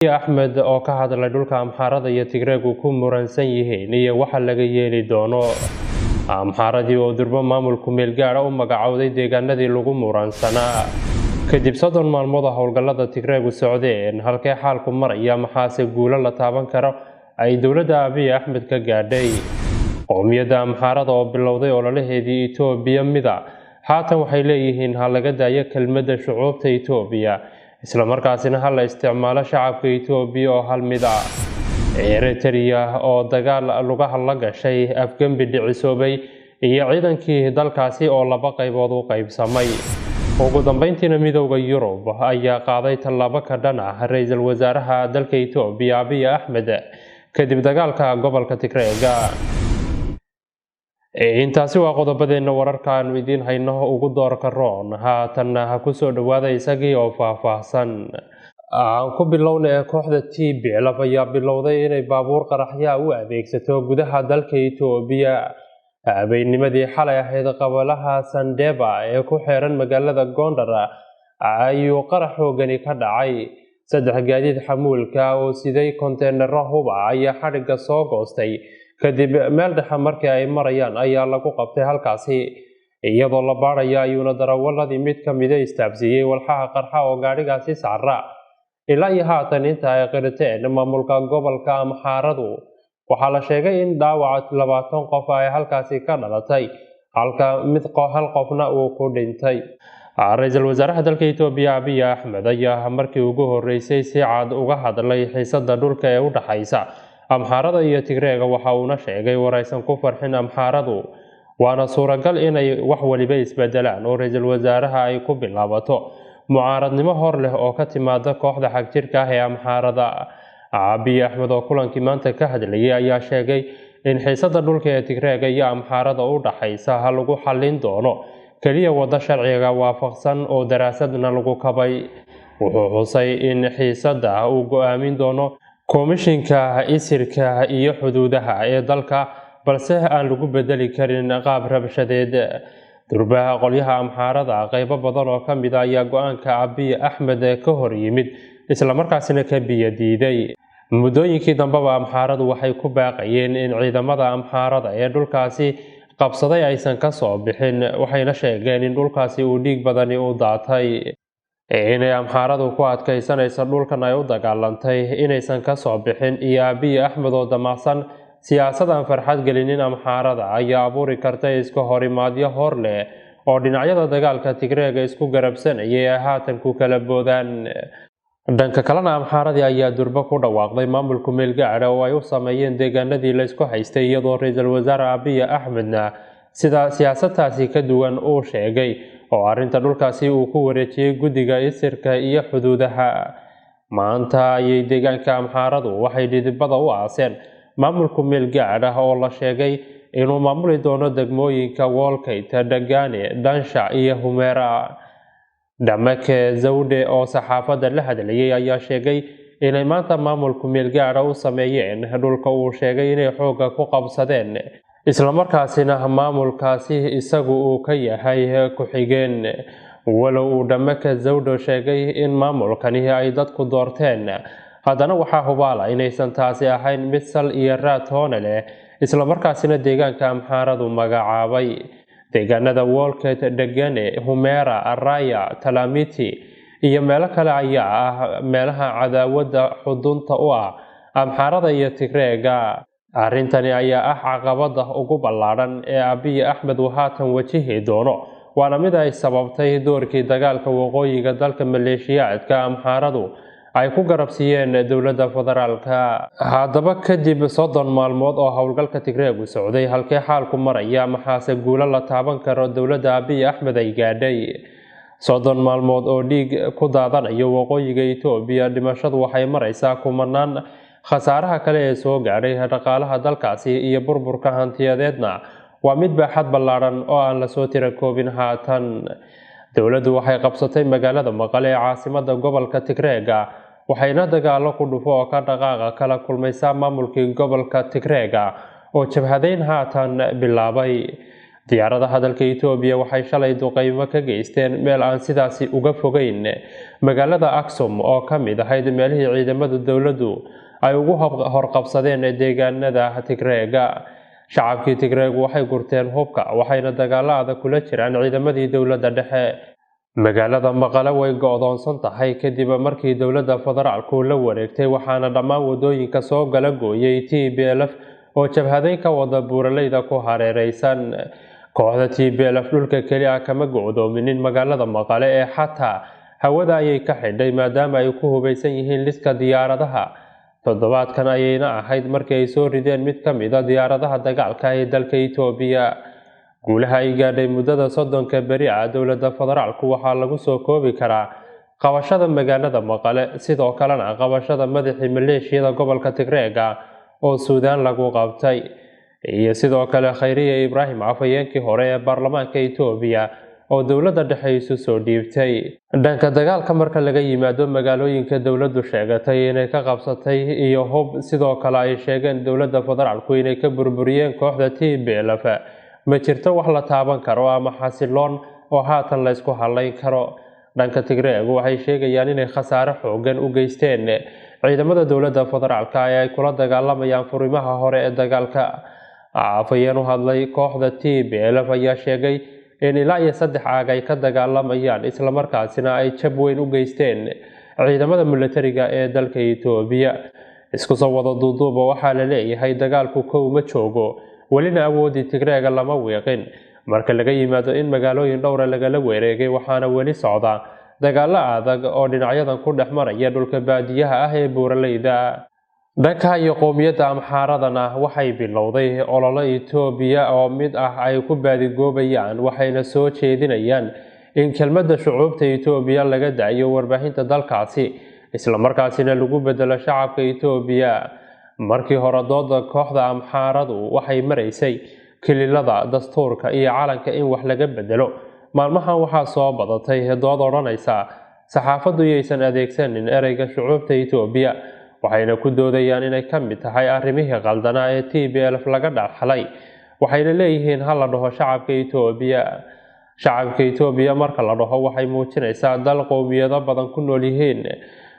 Axmed oo ka hadlay dhulka Amxaarada iyo Tigreegu ku muransan yihiin iyo waxa laga yeeli doono. Amxaaradii oo durbo maamulku meelgaadha u magacowday deegaanadii lagu muransanaa. Kadib 30 maalmood oo howlgallada Tigreegu socdeen, halkee xaalku maraya, maxaase guulo la taaban karo ay dowladda Abiy Axmed ka gaadhay? Qowmiyadda Amxaarada oo bilowday ololaheedii Itoobiya mida, haatan waxay leeyihiin ha laga daayo kelmadda shucuubta Itoobiya, isla markaasina ha la isticmaalo shacabka Itoobiya oo hal mid ah. Eritrea oo dagaal lugaha la gashay afgembi dhicisoobay iyo ciidankii dalkaasi oo laba qaybood u qaybsamay. Ugu dambeyntiina, Midowda Yurub ayaa qaaday tallaabo ka dhan ah ra-iisul wasaaraha dalka Itoobiya Abiy Axmed kadib dagaalka gobolka Tigreega. Intaasi waa qodobadeenna wararka aanu idiin hayno ugu doorka roon. Haatanna ha kusoo dhawaada isagii oo faahfaahsan. Aan ku bilowna ee kooxda TPLF ayaa bilowday inay baabuur qaraxyaha u adeegsato gudaha dalka Itoobiya. Habeennimadii xalay ahayd, qabalaha Sandeba ee ku xeeran magaalada Gondar ayuu qarax xoogani ka dhacay. Saddex gaadiid xamuulka oo siday konteenaro huba ayaa xadhigga soo goostay, kadib meel dhexe markii ay marayaan ayaa lagu qabtay halkaasi. Iyadoo la baadhaya ayuuna darawaladii mid ka mida istaabsiiyey walxaha qarxa oo gaadhigaasi saara. Ilaa iyo haatan inta ay qiriteen maamulka gobolka Amxaaradu, waxaa la sheegay in dhaawaca 20 qof ay halkaasi ka dhalatay, halka mid hal qofna uu ku dhintay. Ra-iisul wasaaraha dalka Itoobiya Abiy Axmed ayaa markii ugu horeysay si cad uga hadlay xiisada dhulka ee u dhaxaysa Amxaarada iyo Tigreega. Waxa uuna sheegay war aysan ku farxin Amxaaradu, waana suuragal inay wax waliba isbedelaan oo ra-iisul wasaaraha ay ku bilaabato mucaaradnimo hor leh oo ka timaada kooxda xagjirka ah ee Amxaarada. Abiy Axmed oo kulankii maanta ka hadlayay ayaa sheegay in xiisada dhulka ee Tigreega iyo Amxaarada u dhaxaysa ha lagu xallin doono keliya waddo sharciga waafaqsan oo daraasadna lagu kabay. Wuxuu xusay in xiisada uu go-aamin doono komishinka isirka iyo xuduudaha ee dalka, balse aan lagu bedeli karin qaab rabshadeed. Durbaha qolyaha Amxaarada qaybo badan oo ka mid a ayaa go-aanka Abiy Axmed ka hor yimid, islamarkaasina ka biyo diiday. Muddooyinkii dambeba Amxaaradu waxay ku baaqayeen in ciidamada Amxaarada ee dhulkaasi qabsaday aysan ka soo bixin, waxayna sheegeen in dhulkaasi uu dhiig badani u daatay, inay Amxaaradu ku adkaysanayso dhulkan ay u dagaalantay inaysan ka soo bixin, iyo Abiy Axmed oo damacsan siyaasad aan farxad gelinin Amxaarada ayaa abuuri karta iska horimaadyo hor leh oo dhinacyada dagaalka Tigreega isku garabsanayay ay haatan ku kala boodaan. Dhanka kalena, Amxaaradii ayaa durbo ku dhawaaqday maamulku meelgaadha oo ay u sameeyeen deegaanadii laysku haystay, iyadoo ra-iisul wasaare Abiy Axmedna sida siyaasadtaasi ka duwan uu sheegay oo arrinta dhulkaasi uu ku wareejiyey guddiga isirka iyo xuduudaha. Maanta ayay deegaanka Amxaaradu waxay dhidibada u aaseen maamulku meel gaadh ah oo la sheegay inuu maamuli doono degmooyinka Wolkayt, Dhagaane, Dhansha iyo Humeera. Dhamake Zawde oo saxaafadda la hadlayay ayaa sheegay inay maanta maamulku meel gaadha u sameeyeen dhulka uu sheegay inay xoogga ku qabsadeen, islamarkaasina maamulkaasi isagu uu ka yahay ku-xigeen. Walow uu Dhamake Zawdo sheegay in maamulkani ay dadku doorteen, haddana waxaa hubaala inaysan taasi ahayn mid sal iyo raad toone leh, islamarkaasina deegaanka Amxaaradu magacaabay deegaanada Wolket, Dhegane, Humera, Araya, Talamiti iyo meelo kale ayaa ah meelaha cadaawadda xudunta u ah Amxaarada iyo Tigreega. Arrintani ayaa ah caqabada ugu ballaadhan ee Abiy Axmed uu haatan wajihi doono, waana mid ay sababtay doorkii dagaalka waqooyiga dalka maleeshiyaadka Amxaaradu ay ku garabsiiyeen dowladda federaalka. Haddaba, kadib 30 maalmood oo howlgalka Tigreegu socday, halkee xaalku maraya, maxaase guulo la taaban karo dowladda Abiy Axmed ay gaadhay? 30 maalmood oo dhiig ku daadanayo waqooyiga Itoobiya, dhimashadu waxay maraysaa kumanaan. Khasaaraha kale ee soo gaadhay dhaqaalaha dalkaasi iyo burburka hantiyadeedna waa mid baaxad ballaadhan oo aan lasoo tirakoobin. Haatan dowladdu waxay qabsatay magaalada Maqale ee caasimada gobolka Tigreega, waxayna dagaalo ku dhufo oo ka dhaqaaqa kala kulmaysaa maamulkii gobolka Tigreega oo jabhadeyn haatan bilaabay. Diyaaradaha dalka Itoobiya waxay shalay duqeymo ka geysteen meel aan sidaasi uga fogeyn magaalada Aksum oo ka mid ahayd meelihii ciidamada dowladdu ay ugu horqabsadeen deegaanada Tigreega. Shacabkii Tigreegu waxay gurteen hubka, waxayna dagaalo adag kula jiraan ciidamadii dowladda dhexe. Magaalada Maqale way go'doonsan tahay kadib markii dowladda federaalku la wareegtay, waxaana dhammaan wadooyinka soo gala gooyay TPLF oo jabhadeyn ka wada buuraleyda ku hareereysan. Kooxda TPLF dhulka keli ah kama go'doominin magaalada Maqale ee xataa hawada ayay ka xidhay, maadaama ay ku hubeysan yihiin liska diyaaradaha. Toddobaadkan ayayna ahayd markii ay soo rideen mid ka mid a diyaaradaha dagaalka ee dalka Itoobiya. Guulaha ay gaadhay muddada 30-ka beri ah dowladda federaalku waxaa lagu soo koobi karaa qabashada magaalada Maqale, sidoo kalena qabashada madaxii maleeshiyada gobolka Tigreega oo Suudaan lagu qabtay, iyo sidoo kale Khayriye Ibraahim, afhayeenkii hore ee baarlamaanka Itoobiya oo dowladda dhexe isu soo dhiibtay. Dhanka dagaalka marka laga yimaado magaalooyinka dowladdu sheegatay inay ka qabsatay iyo hub, sidoo kale ay sheegeen dowladda federaalku inay ka burburiyeen kooxda TPLF, ma jirto wax la taaban karo ama xasiloon oo haatan la isku halayn karo. Dhanka Tigreegu waxay sheegayaan inay khasaare xoogan u geysteen ciidamada dowladda federaalka ee ay kula dagaalamayaan furimaha hore ee dagaalka. Afhayeen u hadlay kooxda TPLF ayaa sheegay in ilaa iyo 3 caag ay ka dagaalamayaan, islamarkaasina ay jab weyn u geysteen ciidamada militariga ee dalka Itoobiya. Isku soo wada duuduuba, waxaa la leeyahay dagaalku kow ma joogo, welina awoodii Tigreega lama wiiqin marka laga yimaado in magaalooyin dhowra lagala wareegay, waxaana weli socda dagaalo adag oo dhinacyadan ku dhex maraya dhulka baadiyaha ah ee buuraleyda. Dhanka iyo qowmiyadda Amxaaradana waxay bilowday ololo Itoobiya oo mid ah ay ku baadigoobayaan, waxayna soo jeedinayaan in kelmadda shucuubta Itoobiya laga daayo warbaahinta dalkaasi, islamarkaasina lagu bedelo shacabka Itoobiya. Markii hore dooda kooxda Amxaaradu waxay maraysay kililada, dastuurka iyo calanka in wax laga bedelo. Maalmahan waxaa soo badatay dood odhanaysa saxaafaddu yaysan adeegsanin ereyga shucuubta Itoobiya, waxayna ku doodayaan inay ka mid tahay arrimihii qaldanaa ee TPLF laga dhaxlay. Waxayna leeyihiin ha la dhaho shacabka Itoobiya. Shacabka Itoobiya marka la dhaho waxay muujinaysaa dal qowmiyado badan ku nool yihiin.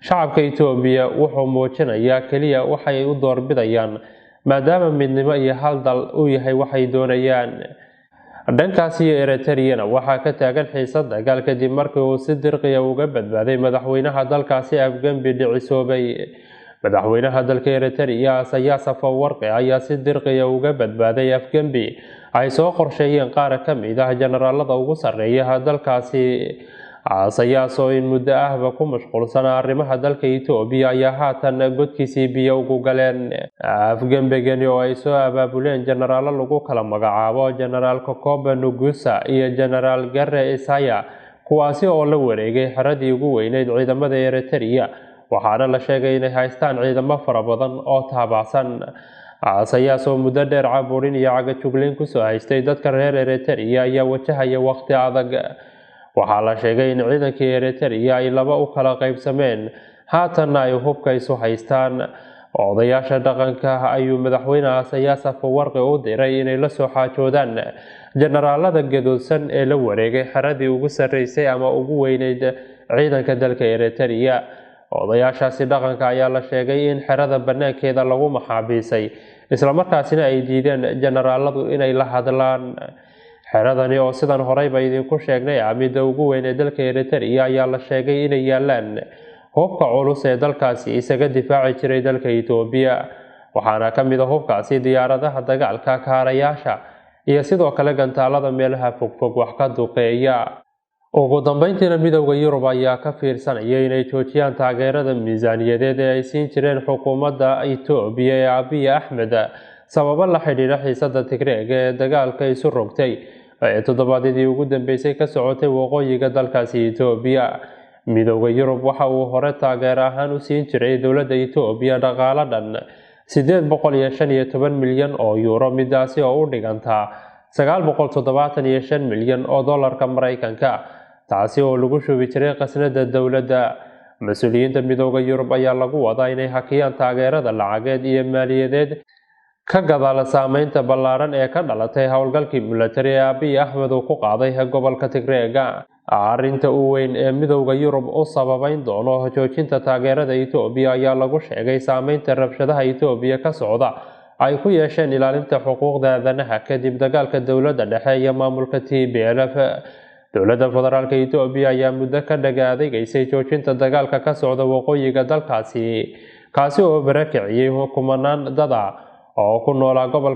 Shacabka Itoobiya wuxuu muujinayaa keliya waxay u doorbidayaan, maadaama midnimo iyo hal dal uu yahay waxay doonayaan. Dhankaas iyo Eritreyana waxaa ka taagan xiisad dagaal kadib markii uu si dirqiya uga badbaaday madaxweynaha dalkaasi afgembi dhicisoobay. Madaxweynaha dalka Eritrea Isaias Afwerki ayaa si dirqiya uga badbaaday afgembi ay soo qorsheeyeen qaar ka mid ah generaalada ugu sarreeya dalkaasi. Isaias oo in muddo ahba ku mashquulsanaa arrimaha dalka Itoobiya ayaa haatan godkiisii biyo ugu galeen. Afgembigani oo ay soo abaabuleen jeneraalo lagu kala magacaabo Jeneraal Kokoba Nugusa iyo Jeneraal Gare Isaya, kuwaasi oo la wareegay xeradii ugu weyneyd ciidamada Eritrea, waxaana la sheegay inay haystaan ciidamo fara badan oo taabacsan. Isaias oo muddo dheer caburin iyo cagajugleyn kusoo haystay dadka reer Eritrea ayaa wajahaya waqti adag. Waxaa la sheegay in ciidankii Eritrea ay laba u kala qaybsameen, haatanna ay hubka isu haystaan. Odayaasha dhaqanka ayuu madaxweyne Isaias Afwerki u diray inay la soo xaajoodaan generaalada gadoodsan ee la wareegay xeradii ugu sarreysay ama ugu weyneyd ciidanka dalka Eritrea. Odayaashaasi dhaqanka ayaa la sheegay in xerada banaankeeda lagu maxaabiisay, islamarkaasina ay diideen generaaladu inay la hadlaan. Xeradani oo sidan horeyba idinku sheegnay ah midda ugu weyn ee dalka Eritrea ayaa la sheegay inay yaalaan hubka culus ee dalkaasi isaga difaaci jiray dalka Itoobiya, waxaana ka mid ah hubkaasi diyaaradaha dagaalka, kaarayaasha iyo sidoo kale gantaalada meelaha fogfog wax ka duqeeya. Ugu dambeyntiina Midowda Yurub ayaa ka fiirsanaya inay joojiyaan taageerada miisaaniyadeed ee ay siin jireen xukuumadda Itoobiya ee Abiy Ahmed sababo la xidhiidha xiisada Tigreeg ee dagaalka isu rogtay ee toddobaadyadii ugu dambeysay ka socotay waqooyiga dalkaasi Itoobiya. Midowda Yurub waxa uu hore taageero ahaan u siin jiray dowladda Itoobiya dhaqaale dhan 815 milyan oo euro, midaasi oo u dhiganta 975 milyan oo dollarka Mareykanka, taasi oo lagu shubi jiray khasnada dowladda. Mas-uuliyiinta Midowda Yurub ayaa lagu wadaa inay hakiyaan taageerada lacageed iyo maaliyadeed Ka gadaal saameynta ballaaran ee ka dhalatay howlgalkii milatari ee Abiy Axmed uu ku qaaday gobolka Tigreega. Arrinta u weyn ee Midowda Yurub u sababeyn doono joojinta taageerada Itoobiya ayaa lagu sheegay saameynta rabshadaha Itoobiya ka socda ay ku yeesheen ilaalinta xuquuqda aadanaha kadib dagaalka dowladda dhexe iyo maamulka TPLF. Dowladda federaalka Itoobiya ayaa muddo ka dhaga adeegaysay joojinta dagaalka ka socda waqooyiga dalkaasi, kaasi oo barakiciyey kumanaan dada oo ku noolaa gobolka.